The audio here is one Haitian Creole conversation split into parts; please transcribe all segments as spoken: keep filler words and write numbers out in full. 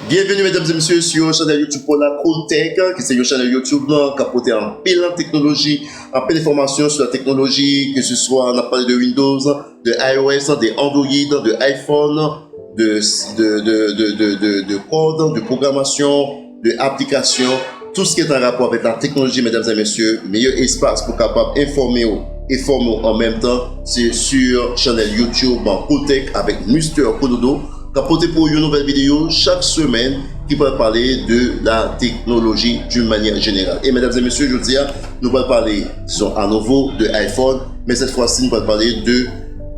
Byenveni, medam e mesye, sou chanèl YouTube pou la Cool Tech, ki se yon chanèl YouTube ki ap pote anpil teknoloji, anpil enfòmasyon sou la teknoloji, ke se swa n ap pale de Windows, de iOS, de Android, de iPhone, de, de, de, de, de, de, de kòd, de pwogramasyon, de aplikasyon, tout ce qui est en rapport avec la technologie, mesdames et messieurs, meyè espas pou kapab enfòme w e fòme w an menm tan, se sur chanèl YouTube Cool Tech avec Mister Kododo, k ap pote pou ou yon nouvèl videyo chak semèn ki pral pale de la technologie d'une manière générale. E medam e mesye, jodi a, nou pral pale, dizon, anouvo de iPhone, men cette fois-ci, nou pral pale de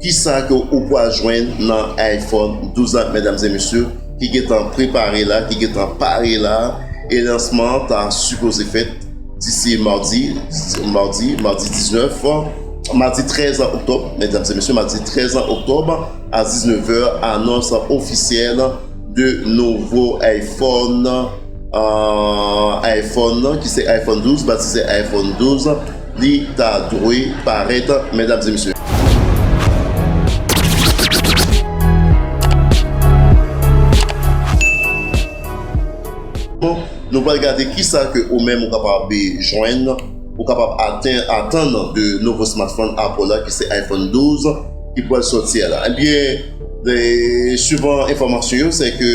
kisa ke ou pral jwenn nan iPhone douz la, medam e mesye, ki gentan prepare la, ki gentan pare la, e lansman an ta sipoze fèt disi madi, madi, madi diznèf, madi trèz oktòb, medam e mesye, madi trèz oktòb a diznèf è, anons ofisyèl de nouvo iPhone, euh, iPhone ki se iPhone douz, batize iPhone douz, li ta dwe parèt, medam e mesye. Bon, nou pral gade kisa ke ou menm ou kapab jwenn, ou kapab aten-, atann de nouvo smartphone Apple la, ki se iPhone douz, ki pral sòti a la. Ebyen, de, suivan enfòmasyon yo, se ke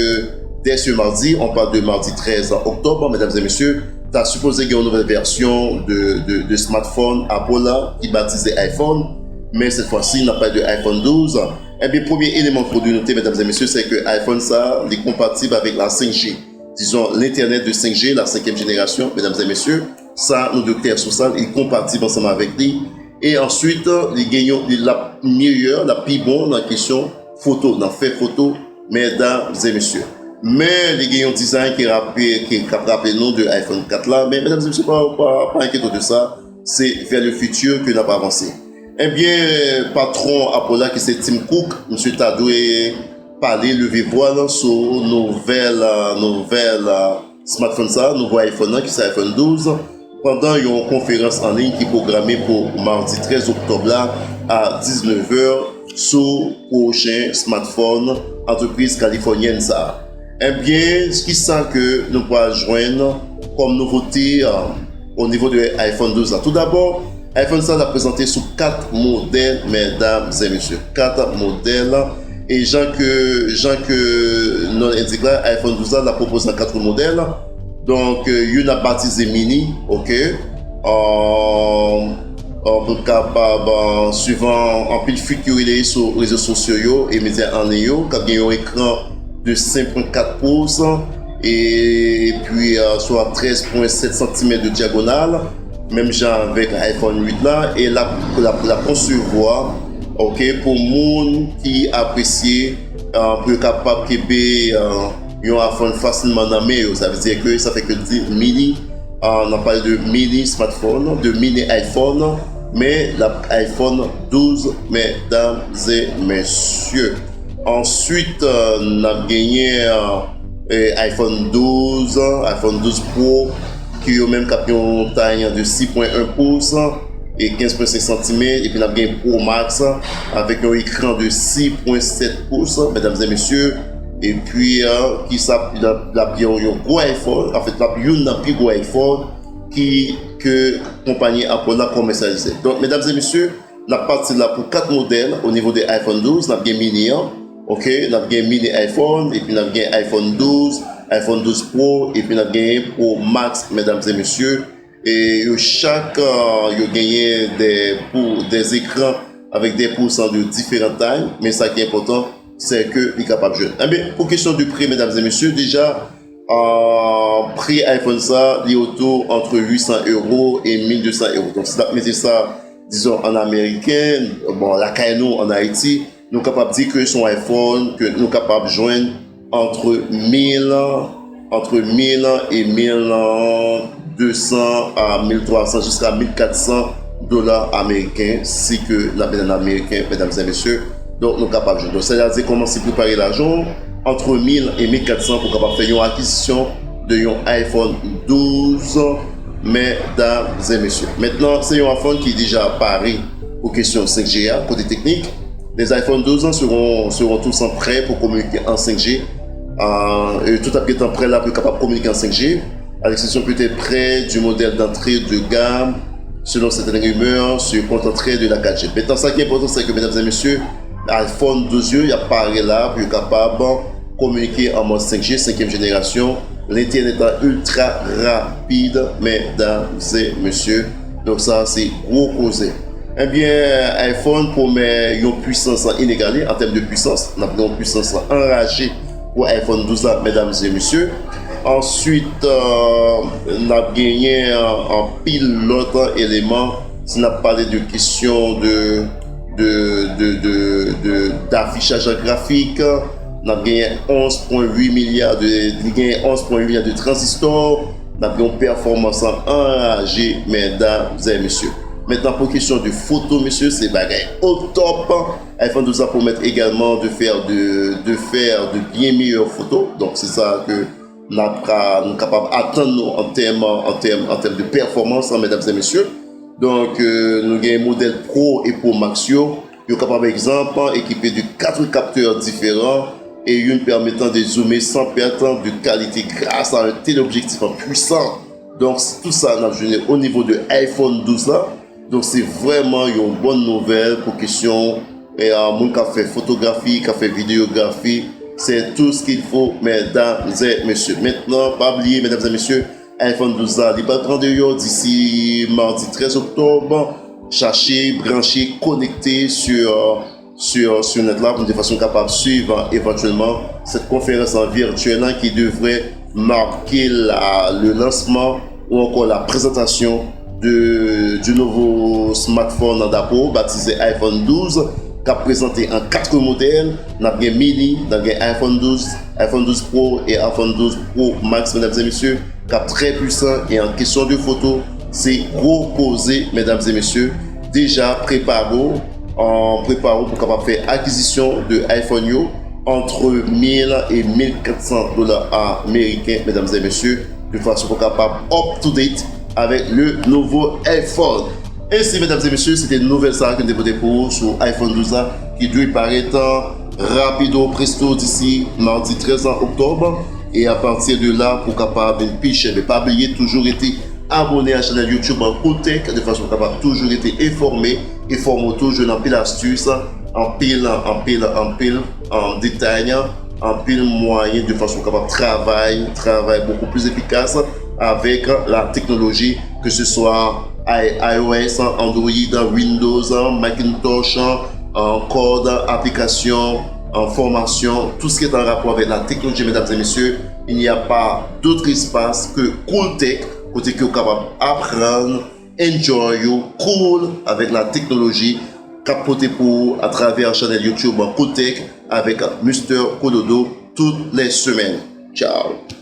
dès ce mardi, on parle de mardi trèz oktòb, medam e mesye, ta sipoze gen yon nouvèl vèsyon de, de, de smartphone Apple la, ki batize iPhone, men cette fois-ci, n ap pale de iPhone douz. Ebyen, premye eleman k pou nou note, medam e mesye, se ke iPhone sa, li konpatib avèk la senk G. Dizon, l'Internet de senk G, la cinquième génération, medam e mesye. Sa, nou dwe klè sou sa, li konpatib ansanm avèk li. E answit, li gen yon, li, l ap meyè, l ap pi bon nan kesyon foto, nan fè foto, medam e mesye. Men, li gen yon dizayn ki raple, ki, k ap raple nou de iPhone kat la. Men, medam e mesye, pa, pa, pa enkyete w de sa. Se vers le futur ke n ap avanse. Ebyen, patwon Apple la, ki se Tim Cook, misye ta dwe pale, leve vwa l sou nouvèl, nouvèl smartphone sa, nouvo iPhone nan, ki se iPhone douz, pandan yon konferans an liy ki pwograme pou madi trèz oktòb la a diznèf è sou pwochen smartphone antrepriz kalifònyèn sa a. Ebyen, kisa ke nou pral jwenn kòm nouvote, euh, o nivo de iPhone douz la? Toudabò, iPhone sa ap prezante sou kat modèl, medam e mesye. Kat modèl. E jan ke, jan ke non l endik la, iPhone douz la, l ap pwopoze an kat modèl. Donk, euh, youn ap batize Mini, oke. Euh, euh, pou kapab, euh, suivan anpil fuit ki releye sou rezo sosyo yo e medya an liy yo, k ap gen yon ekran de senk pwen kat pous, epi, euh, swa trèz pwen sèt santimèt de dyagonal, menm jan avèk iPhone uit la, e l ap, l ap, l ap konsevwa, oke, pou moun ki apresye, euh, pou yo kapab kenbe, euh, yon iPhone fasilman nan men yo. Sa vle di ke, sa fè ke di mini, euh, n ap pale de mini smartphone, de mini iPhone, men l ap iPhone douz, medam e mesye. Answit, euh, n ap genyen, euh, eh, iPhone douz, iPhone douz Pro, ki yo menm k ap yon tay de sis pwen en pous e kenz pwen senk santimèt, epi n ap gen Pro Max avèk yon ekran de sis pwen sèt pous, medam e mesye, epi, euh, ki sa, l ap, l ap yon, yon gwo iPhone, anfèt, l ap youn nan pi gwo iPhone ki, ke konpayi Apple la komèsyalize. Donk, medam e mesye, n ap pati la pou kat modèl o nivo de iPhone douz. N ap gen mini an, oke, n ap gen mini iPhone, epi n ap gen iPhone douz, iPhone douz Pro, epi n ap gen Pro Max, medam e mesye. E yo chak, euh, yo genyen de, pou, de ekran avèk de pousan de diferan tay, men sa ki enpòtan, se ke li kapab jwenn. Enben, pou kesyon de pri, medam e mesye, deja, euh, pri iPhone sa, li otou antre uit san euro e mil de san euro. Donk, si n ap mete sa, dizon, an ameriken, bon, lakay nou, an Ayiti, nou kapab di ke se yon iPhone ke nou kapab jwenn antre mil, antre mil e mil de san a mil twa san jiska mil kat san dola ameriken, si ke n ap mete an ameriken, medam e mesye. Donk, nou kapab jwenn. Donk, sètadi, kòmanse prepare lajan w antre mil e mil kat san pou kapab fè yon akizisyon de yon iPhone douz, medam e mesye. Mentnan, se yon iPhone ki deja pare pou kesyon senk G a, kote teknik. Les iPhone douz seront, seront tous prêts pour communiquer en cinq G. Euh, e tout ap gentan prè la pou yo kapab kominike an senk G, à l'exception peut-être près du modèle d'entrée de gamme, selon certaines rumeurs, se kontantè de la kat G. Mentnan, sa ki enpòtan, se ke, medam e mesye, iPhone douz yo, y ap pare la pou yo kapab kominike an mòd senk G, senkyèm jenerasyon, lentènèt la iltra rapid, medam e mesye. Donk, sa, se gwo koze. Ebyen, iPhone pwomèt yon pwisans inegale an tèm de pwisans. N ap gen yon pwisans anraje pou iPhone douz la, medam e mesye. Answit, euh, n ap genyen, euh, anpil lòt eleman. Si n ap pale de kesyon de, de, de, de, de, dafichaj an grafik, n ap genyen onz pwen uit milya de, li genyen onz pwen uit milya de tranzistò, n ap gen yon pèfòmans anraje, medam e mesye. Mentnan, pou kesyon de foto, mesye, se bagay o top. iPhone douz la pwomèt egalman de fè de, de fè de byen meyè foto. Donk, se sa ke n ap ka, nou kapab atann nou an tèm, an tèm, an tèm de pèfòmans, medam e mesye. Donk, euh, nou gen modèl Pro e Pro Max yo. Yo kapab, egzanp, ekipe de kat kaptè diferan e youn pèmetan de zoume san pèt de kalite gras a yon teleobjektif pwisan. Donk, tout sa n ap jwenn o nivo de iPhone douz la. Donk, se vrèman yon bòn nouvèl pou kesyon, e, a, moun k ap fè fotografi, k ap fè videyografi. C'est tout ce qu'il faut, medam e mesye. Mentnan, pa bliye, medam e mesye, iPhone douz la, li pral pran deyò disi madi trèz oktòb. Chache, branche, konekte sur, sur, sur nèt la, de fason kapab swiv, euh, éventuellement cette conférence virtuelle, hein, qui devrait marquer la, le lancement ou encore la présentation de, du nouveau smartphone d'Apple baptisé iPhone douz, k ap prezante an kat modèl. N ap gen mini, n ap gen iPhone douz, iPhone douz Pro e iPhone douz Pro Max, medam e mesye, k ap trè pwisan. E an kesyon de foto, se gwo koze, medam e mesye. Deja, prepare w, euh, prepare w pou kapab fè akizisyon de iPhone yo antre mil e mil kat san dola ameriken, medam e mesye, de fason pou kapab up to date avec le nouveau iPhone. Ensi, medam e mesye, se te nouvèl sa a ke n te pote pou ou sou iPhone douz la, ki dwe parèt, euh, rapido presto disi madi trèz oktòb. E apati de la, pou kapab vin pi chè. Men pa bliye, toujou rete abòne a chanèl YouTube Cool Tech, de fason pou kapab toujou rete enfòme, enfòme w toujou nan anpil astis, anpil, anpil, anpil, um, detay, anpil mwayen de fason pou kapab travay, travay beaucoup plus efficace avec la technologie, que ce soit I-, iOS, Android, Windows, Macintosh, euh, code, application, euh, formation, tout ce qui est en rapport avec la technologie, mesdames et messieurs, il n'y a pas d'autre espace que Cool Tech, kote ke w kapab aprann, enjoy, cool avec la technologie, k ap pote pou ou atravè chanèl YouTube Cool Tech avec Mister Kododo toutes les semaines. Ciao.